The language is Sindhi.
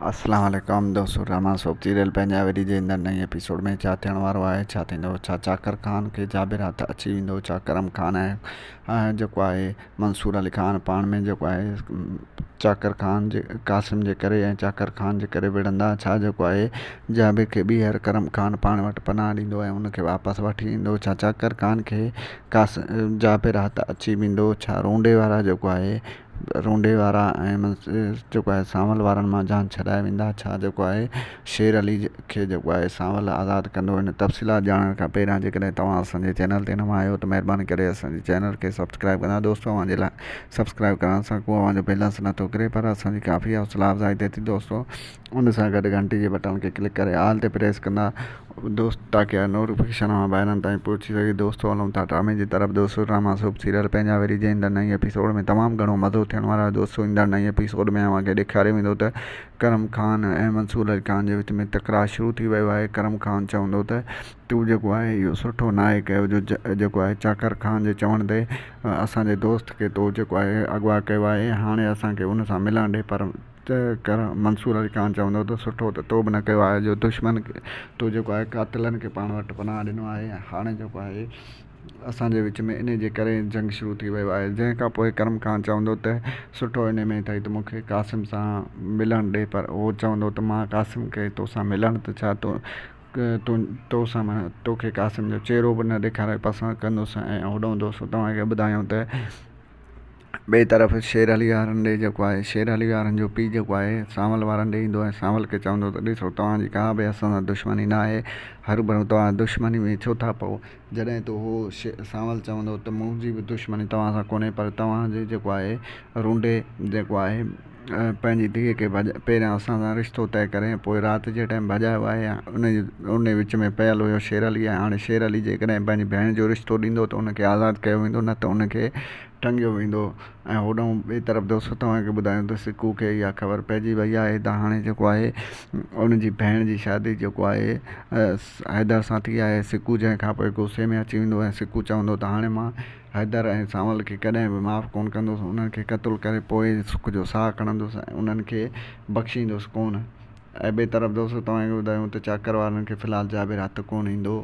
اسلام عليڪم دوستو ڊراما سوپ سيريل پنهنجا وري جي ايندڙ نئين ايپيسوڊ ۾ ڇا ٿيڻ وارو آهي ڇا ٿيندو ڇا چاڪر خان کي جابر هٿ اچي ويندو ڇا ڪرم خان ۽ جيڪو آهي منصور علي خان پاڻ ۾ جيڪو آهي چاڪر خان جي قاسم جي ڪري ۽ چاڪر خان جي ڪري وڙهندا ڇا جيڪو آهي جابر کي ٻيهر ڪرم خان پاڻ وٽ پناهه ڏيندو ۽ ان کي واپس وٺي ايندو ڇا چاڪر خان کي قاسم جابر هٿ اچي ويندو ڇا رونڊي وارا جيڪو آهي رونڊي وارا ۽ جيڪو آهي سانول وارن مان جان ڇڏائي ويندا ڇا جيڪو آهي شير علي کي جيڪو آهي سانول آزاد ڪندو ان تفصيلات ڄاڻڻ کان پهريان جيڪڏهن توهان اسان جي چينل تي نوان آهيو ته مهرباني ڪري اسان جي چينل کي سبسڪرائب ڪندا دوستو اوهان جي لاء سبسڪرائب ڪرڻ سان ڪو اوهان جو بيلنس نٿو ڪري پر اسان جي ڪافي حوصلا افزائي ٿئي ٿي دوستو ان سان گڏ گهنٽي جي بٽڻ کي ڪلڪ ڪري آل تي پريس ڪندا دوست تاڪه نوٽيفڪيشن اوهان ڀائرن تائين پهچي سگهي دوستو هلون ٿا ڊرامي جي طرف دوستو ڊراما سوپ سيريل پنهنجا وري جي ايندڙ نئين ايپيسوڊ ۾ تمام گهڻو مزو ٿيڻ وارو آهي دوستو ايندڙ نئين ايپيسوڊ ۾ اوهان کي ڏيکاريو ويندو ته ڪرم خان ۽ منصور علي خان جي وچ ۾ تڪرار شروع ٿي ويو آهي ڪرم خان چوندو ته تو جيڪو آهي اهو سٺو ناهي ڪيو جو جيڪو آهي چاڪر خان جي چوڻ تي اسان جي دوست کي تو جيڪو آهي اغوا ڪيو آهي هاڻي اسان کي ان سان ملڻ ڏي پر ته ڪر منصور علي خان چوندو ته سٺو ته تو به نه ڪيو آهي جو دشمن تو جيڪو آهي قاتلن کي پاڻ وٽ پناهه ڏنو آهي ۽ هاڻي جيڪو آهي اسان جي وچ ۾ انهي جي ڪري جنگ شروع ٿي ويو آهي جنهن کان پوء ڪرم خان چوندو ته سٺو انهي ۾ اٿئي ته مون کي قاسم سان ملڻ ڏي پر هو چوندو ته مان قاسم کي توسان ملڻ ته ڇا تو تو سان مان توکي قاسم جو چهرو به نه ڏيکارڻ پسند ڪندس ۽ هوڏانهن دوستو توهان کي ٻڌايون ته ٻئي طرف شير علي وارن ڏي جيڪو آهي شير علي وارن جو پيء جيڪو آهي سانول وارن ڏي ايندو ۽ سانول کي چوندو ته ڏسو توهان جي ڪا به اسان سان دشمني نه آهي هروڀرو توهان دشمني ۾ ڇو ٿا پئو جڏهن ته هو سانول چوندو ته منهنجي به دشمني توهان سان ڪونهي پر توهان جي جيڪو آهي رونڊي جيڪو آهي پنهنجي ڌيء کي ڀڄ پهريان اسان سان رشتو طئي ڪري پوء رات جي ٽائيم ڀڄايو آهي ان جي ان وچ ۾ پيل هيو شير علي ۽ هاڻي شير علي جيڪڏهن پنهنجي ڀيڻ جو رشتو ڏيندو ته ان کي آزاد ڪيو ويندو نه ته ان کي ٽنگيو ويندو ۽ هوڏانهن ٻئي طرف دوستو توهان کي ٻڌايون ته سڪو کي اها خبر پئجي وئي آهي ته هاڻي جيڪو آهي ان جي ڀيڻ جي شادي جيڪو آهي حيدر سان ٿي آهي سڪو جنهن کان پوء غصي ۾ اچي ويندو ۽ سڪو چوندو ته هاڻي مان حيدر ۽ سانول کي ڪڏهن به معاف ڪونه ڪندس انهن کي قتل ڪري پوء سک جو ساهه کڻندس ۽ انهن کي بخشيندس ڪونه ۽ ٻئي طرف دوستو توهان کي ٻڌايون ته چاڪر وارن کي في الحال جابر هٿ ڪونه ايندو.